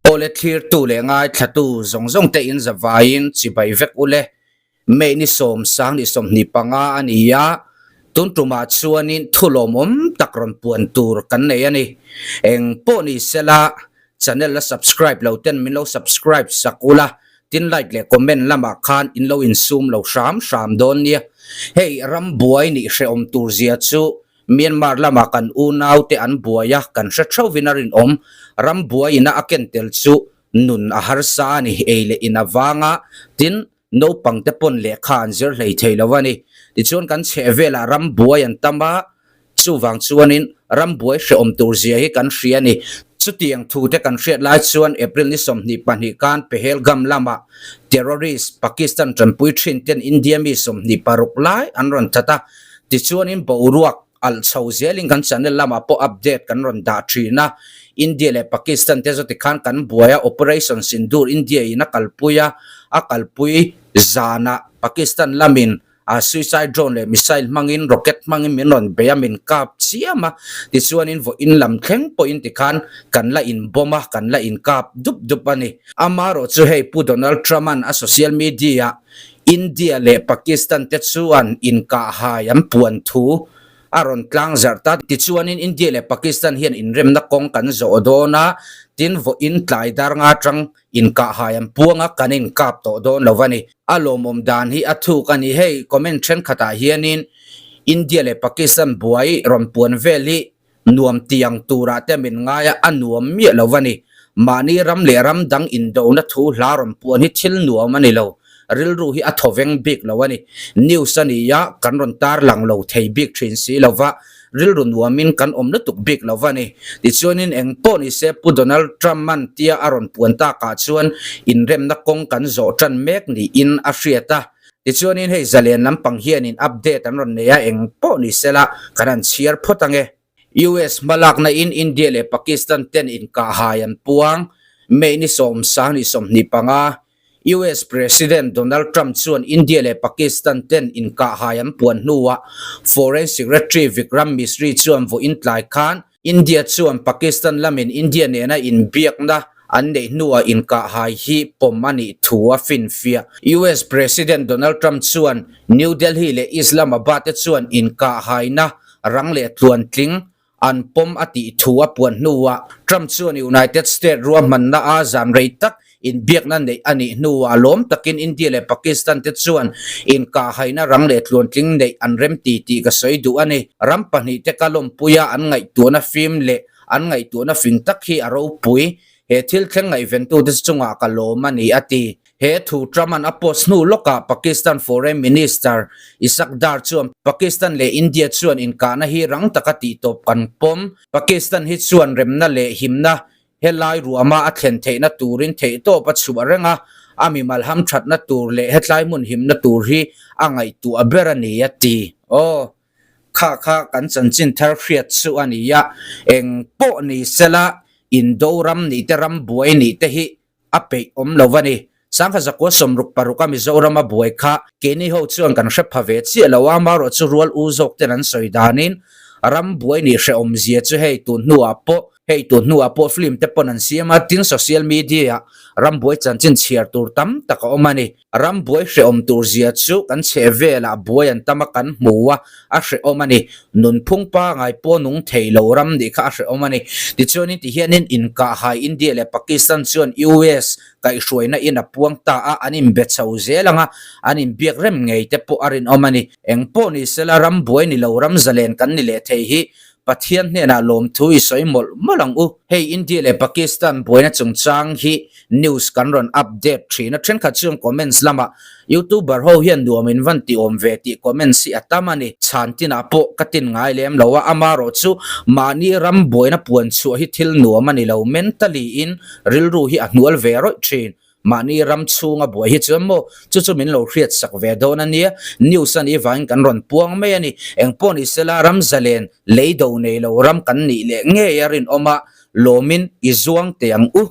Awle thlirtu leh ngaithlatu zawng zawng te in zavaiin chibai vek ule. May ni sawm sang ni 25 a ni a, tun tumah chuanin thu lawmawm tak rawn puan tur kan nei a ni. Eng pawh ni sela channel la subscribe lo ten min lo subscribe sak ula, tin like leh comment lamah khan in lo insum lo hram hram dawn nia. Hei rambuai nih hrehawm tur zia chu Myanmar lama kan unaute an buai a, kan hre theuhin a rinawm. Ram buaiina a ken tel chu nun a harsa a ni, ei leh in avanga, tin, naupangte pawn lehkha an zir hlei thei lo a ni. Tichuan kan chheh velah ram buai an tam a, chuvang chuanin ram buai hrehawm tur zia hi kan hria a ni. Chutiang thute kan hriat lai chuan April ni 22 khan Pahalgam lama terrorist Pakistan tanpui thin ten India mi 26 lai an rawn that a, Tichuanin boruak alh chho zelin kan channel lamah pawh update kan rawn dah thin a, India leh Pakistan te zawti khan kan buai a, Operation Sindoor India in a kalpui a, a kalpui zanah Pakistan lamin a suicide drone leh missile hmangin rocket hmangin min rawn bei a, min kap chiam a, tichuanin vawiin lam thleng pawhin tikhan kan la in bomb a, kan la in kap dup dup a ni. Amaherawhchu hei Pu Donald Trump-a'n a social media-ah India leh Pakistan te chuan inkahhai an puan thu a rawn tlang zarh ta. Tichuanin India leh Pakistan hian inremna kawng kan zawh dawn a, tin vawiin tlai dar nga tang inkahhai an puang a, kan inkap tawh dawn lo a ni. A lawmawm dan hi a thuk a ni. Hei comment thenkhatah hianin India leh Pakistan buai rawn puan vel hi nuam tiang turah te min ngai a, a nuam miah lo a ni. Mahni ram leh ram dang indona thu hla rawn puan hi thil nuam a ni lo. Rilru hi a thaw veng bik lo a ni. News a ni a, kan rawn tar lang lo thei bik thin si lo va, rilru nuamin kan awm lutuk bik lo a ni. Tichuanin eng pawh ni se Pu Donald Trump-a'n tia a rawn puan takah chuan inremna kawng kan zawh tan mek niin a hriat a. Tichuanin hei zalen lampang hianin update an rawn nei a, eng pawh ni sela kan han chhiar phawt ang e. US hmalakna in India leh Pakistan ten inkahhai an puang, May ni sawm sang ni 25. US President Donald Trump chuan India leh Pakistan ten inkahhai an puan hnuah Foreign Secretary Vikram Misri chuan vawiin tlai khan India chuan Pakistan lamin India nena inbiakna an neih hnuah inkahhai hi pawm a nih thu a finfiah. US President Donald Trump chuan New Delhi leh Islamabad te chuan inkahhaina rang leh tluantling an pawm a tih thu a puan hnuah Trump chuan United States ruahmanna a zan rei tak Inbiakna neih a nih hnuah lawm takin India leh Pakistan te chuan inkahhaina rang leh tluantling neih an rem ti tih ka sawi duh a ni. Ram pahnih te ka lawmpuia an ngaihtuahna fim leh an ngaihtuahna fing tak hi a ropui. He thil thleng ngaihventute chungah ka lawm a ni, a ti. He thu Trump-a'n a post hnu lawkah Pakistan Foreign Minister Ishaq Dar chuan Pakistan leh India chuan inkahna hi rang taka tihtawp kan pawm. Pakistan hi chuan remna leh himna Helai ruahma a thlen theihna turin theihtawp a chhuah reng a, a mimal hamthatna tur leh hetlai hmun himna tur hi a ngaihtuah ber a ni, a ti. Aw, kha kha kan chanchin thar hriat chu a ni a, eng pawh ni sela Indo ram nih te ram buai nih te hi a peih awm lo a ni. Sangha zakua 66 a Mizoram a buai kha keini ho chuan kan hre pha ve chiah lo a, amaherawh chu rual u zawk ten an sawi danin ram buai nih hrehawm zia chu hei tun hnuah pawh hei tun hnuah pawh film te pawn an siam a, tin social media ah ram buai chanchin chhiar tur tam tak a awm a ni. Ram buai hrehawm tur zia chu kan chheh velah buai an tam a kan hmu a, a hrehawm a ni. Nunphung pangai pawh nung thei lo ram nih kha a hrehawm a ni. Tichuanin tihianin inkahhai India leh Pakistan chuan US kaihhruaina in a puang ta a, an inbe chho zel ang a, an inbiak rem ngei te pawh a rinawm a ni. Eng pawh ni sela ram buai ni lo ram zalen kan ni leh thei hi Pathian hnenah lawmthu i sawi mawlh mawlh ang u. Hei India leh Pakistan buaina chungchang hi news kan rawn update thin a, thenkhat chuan comments lamah YouTuber ho hian nuam in van ti awm ve tih comments hi a tam a ni. Chhan tinah pawh ka tin ngai lem lo a, amaherawh chu mahni ram buaina puan chhuah hi thil nuam a ni lo, mentally in rilru hi a hnual ve rawih thin. Mahni ram chhunga buai hi chuan maw chu chu min lo hriat sak ve dawn a nia, news a nih vangin kan rawn puang mai a ni. Engpawh ni sela ram zalen lei do nei lo ram kan nih leh ngei a rinawm a, lawmin i zuang teh ang u.